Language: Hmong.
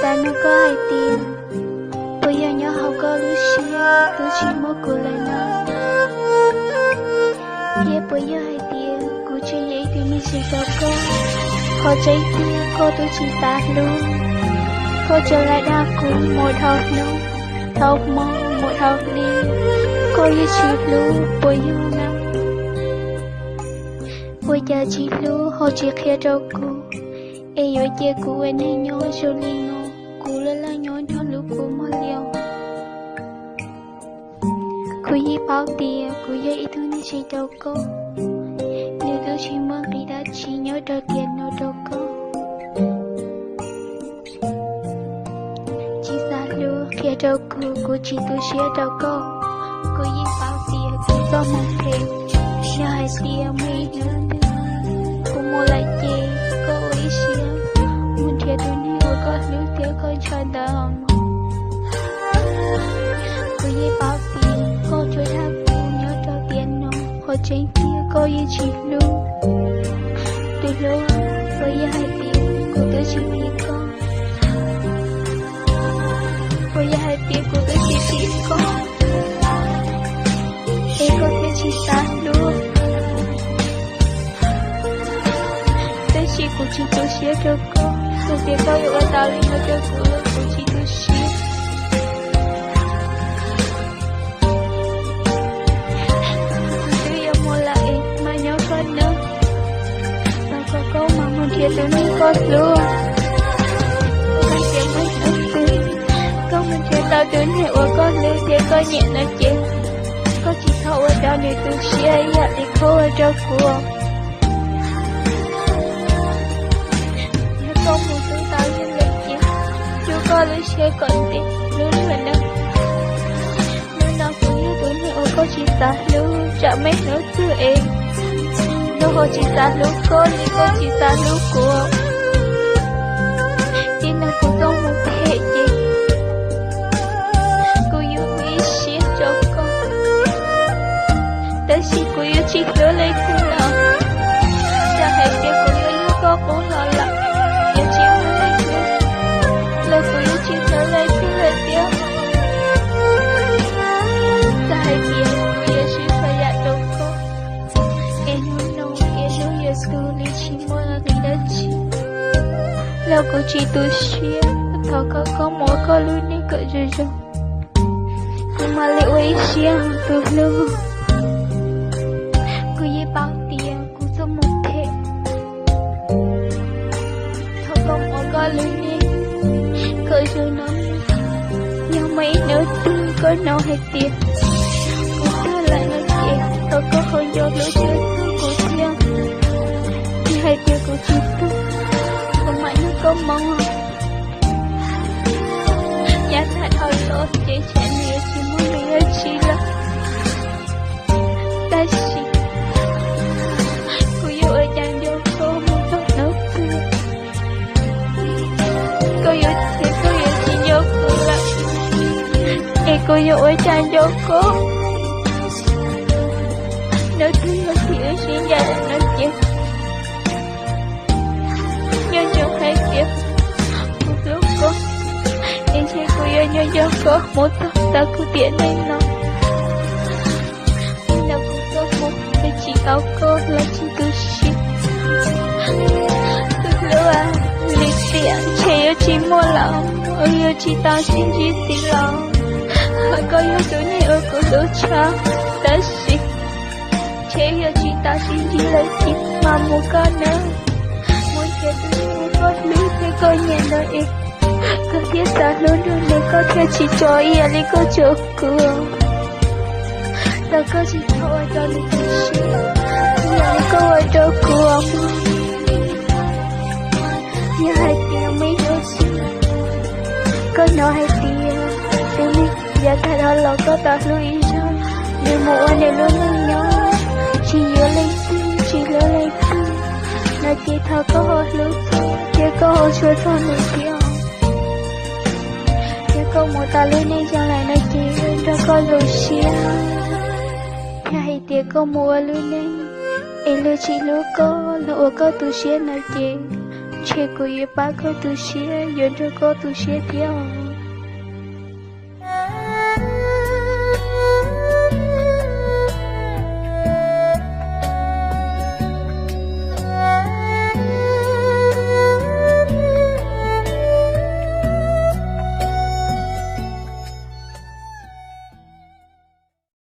Xav nug koj hais tias, puas yog nyob hauv koj lub siab twb tsis muaj kuv lawm no? Thiab puas yog hais tias kuv tsis yog ib tug neeg zoo rau koj? Qhov tseeb tiag koj twb tsis xav hlub, koj tsuas lam dag kuv mus dhau hnub, dhau hmo, mus dhau hli. Koj yeej tsis hlub puas yog na? Ua cas tsis hlub ho tsis qhia rau kuv, es yuav cia kuv ua neeg nyob zoo li no, kuv laj laj nyob nrog lub kua muag liaj. Kuv yeej paub tias kuv yog ib tug neeg tsis rau koj, nws twb tsis muaj nqis dab tsi nyob rau tiam no rau koj. Tsis xav hlub qhia rau kuv, kuv tsis tu siab rau koj. Kuv yeej paub tias kuv txoj hmoo phem, yog hais tias muaj ib hnub twg kuv mus lawm ces koj ua ib siab mus nrhiav tus neeg uas koj hlub thiab koj ntshaw ntawd os mog. Kuv yeej paub tias koj tsuas dag kuv nyob rau tiam no, qhov tseeb tiag koj yeej tsis hlub. Tus hlub, puas yog hais tias kuv twb tsis phim koj? Puas yog hais tias kuv twb tsis phim koj, es koj thiaj tsis xav hlub? Tab sis kuv tsis tu siab rau koj, txawm tias koj yuav ua tau li no rau kuv los kuv tsis tu siab. Kuv twb yuav mus lawm es mas nyob koj nawb, thov kom koj mam mus nrhiav tus neeg koj hlub. Txawm tias muaj ib hnub twg koj mus nrhiav tau tus neeg uas koj hlub thiab koj nyiam no ces, koj tsis txhob ua rau nws tu siab ib yam li koj ua rau kuv. Yog koj mus hlub tau yog lawm ces, rub koj lub siab kom ntev hlub luag nawb. Hnub no kuv yog tus neeg uas koj tsis xav hlub, tsam muaj ib hnub twg es koj ho tsis xav hlub koj li koj tsis xav hlub kuv. Txij no kuv txoj hmoo phem ces kuv yuav ua ib siab rau koj, tab sis kuv yuav tsis hlub leej twg lawm. Txawm hais tias kuv yuav yog koj qub los lawm, yuav tsis muaj leej twg, los kuv yuav tsis hlub leej twg lawm thiab. Txawm hais tias kuv yuav sib txhua yam rau koj, es hnub no es hnub yuav tu li tsis muaj nqis dab tsi, los kuv tsis tu siab, thov kom koj mus ua koj lub neej kom zoo zoo, kuv mam li ua ib siab tus hlub. Kuv yeej paub tias kuv txoj hmoo phem, thov koj mus ua koj lub neej kom zoo no. Yog muaj ib hnub twg koj hnov hais tias kuv tuag lawm no ces thov koj ho nco hlub txhawb kuv thiab. Yog hais tias kuv tsis tuag, kuv mam nrog koj mus. Yav tag dhau los ces tsam nws yuav tsis muaj nqis dab tsi lawm, tab sis kuv yuav ua cas nco koj mus txog hnub twg? Koj yuav, koj yuav tsis nco kuv lawm, es kuv yuav ua cas nco koj? Hnub twg yog thaum wb sib ncaim lawm no ces nco ntsoov hais tias kuv hlub koj, es ntshe kuv yuav nco nco koj mus txog tau kuv tiam neej no. Txij no kuv txoj hmoo twb tsis tau koj los tsis tu siab. Tus hlub, lwm tiam ntshe yuav tsis muaj lawm, yuav tsis tau sib ntsib ntxiv lawm. Koj yog tus neeg uas kuv hlub tshaj, tab sis ntshe yuav tsis tau sib ntsib lawm thiab, mas mus koj nawb. Mus nrhiav tus neeg uas koj hlub thiab koj nyiam ntawd es koj thiaj xav hlub nrog nws, koj thiaj tsis tso ib yam li koj tso kuv. Thov koj tsis txhob ua rau nws tu siab ib yam li koj ua rau kuv mog. Yog hais tias muaj ib hnub twg koj hnov hais tias tus neeg yav tag los koj tau hlub ib zaug, nws mus ua nws lub neej nyob, tsis yuav leej twg, tsis hlub leej twg no ces thov koj ho hlub thiab koj ho tshua txog nws thiab. Yog koj mus tau lub neej zoo lawm no ces nrog koj zoo siab. Yog hais tias koj mus ua lub neej es luag tsis hlub koj, luag ua koj tu siab no ces Ces kuv yuav pab koj tu siab, yuav nrog koj tu siab thiab os.